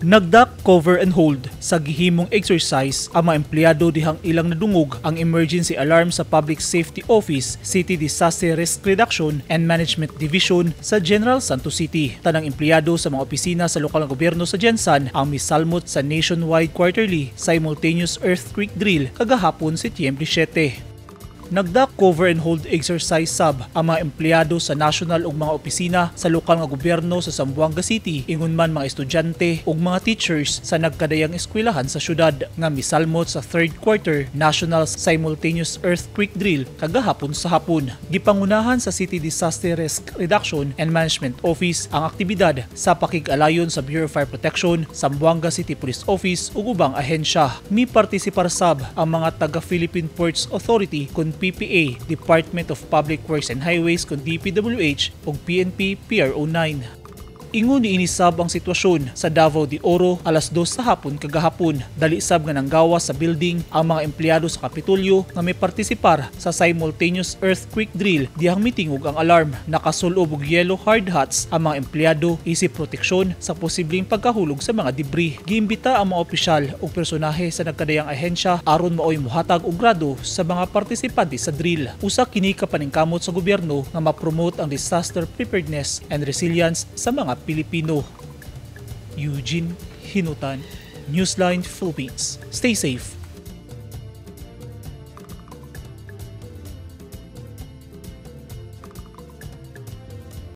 Nag-duck, cover and hold sa gihimong exercise ang mga empleyado dihang ilang nadungog ang emergency alarm sa Public Safety Office, City Disaster Risk Reduction and Management Division sa General Santos City. Tanang empleyado sa mga opisina sa lokal nga gobyerno sa GenSan ang misalmot sa nationwide quarterly simultaneous earthquake drill kagahapon, Setyembre 7. Nag-duck, cover and hold exercise sab ang mga empleyado sa national ug mga opisina sa lokal nga gobyerno sa Zamboanga City, ingon man mga estudyante ug mga teachers sa nagkadayang eskwelahan sa syudad nga misalmot sa third quarter national simultaneous earthquake drill kagahapon sa hapon. Gipangunahan sa City Disaster Risk Reduction and Management Office ang aktibidad sa pakig-alayon sa Bureau of Fire Protection, Zamboanga City Police Office ug ubang ahensya. Mi partisipar sab ang mga taga Philippine Ports Authority kon PPA, Department of Public Works and Highways kon DPWH ug PNP PRO 9. Ingon niini sab ang sitwasyon sa Davao de Oro alas 2 sa hapon kagahapon. Dali sab nga nanggawas sa building ang mga empleyado sa Kapitolyo nga may partisipar sa simultaneous earthquake drill dihang mitingog ang alarm. Nakasulob og yellow hard hats ang mga empleyado isip proteksyon sa posibleng pagkahulog sa mga debris. Giimbita ang mga opisyal ug personahe sa nagkadayang ahensya aron maoy mohatag og grado sa mga partisipante sa drill. Usa kini ka paningkamot sa gobyerno nga ma-promote ang disaster preparedness and resilience sa mga Pilipino. Eugene Hinutan, Newsline Philippines. Stay safe.